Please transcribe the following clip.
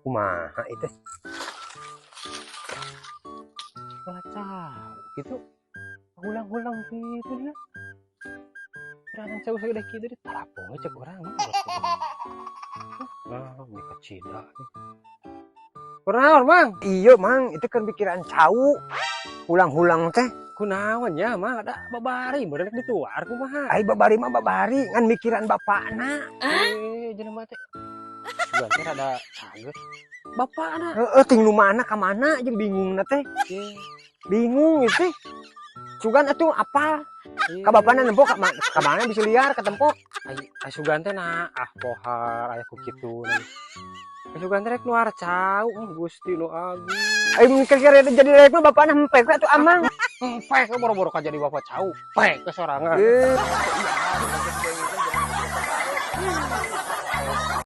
Kumaha itu? Malah cau gitu. Ulang-ulang gitu dia. Beranan cau segede kitu di tarapung cek urang. Nah, ini kecil nih. Kunaon, Mang? Iya, Mang, itu kan pikiran cau. Hulang-hulang teh. Kunaon ya, Mang? Ada babari meureun dituar kumaha? Ai babari mah babari, ngan mikiran bapakna. Eh, jelema teh. Sugan teh rada cager. Bapakna. Heeh, ting nu mana ka mana jeung bingung na teh. Bingung itu. Sugan atuh apal? Ka bapakna nempo ka mana bisa liar ka tempo. Ai ai sugan teh nah ah pohar aya ku kitu. Ai sugan teh rek nuar cau, Gusti nu agung. Ai mun kira jadi rek mah bapakna hempek we atuh, Amang. Pek boro-boro ka jadi bapak cau. Pek ke sorangan. Eh,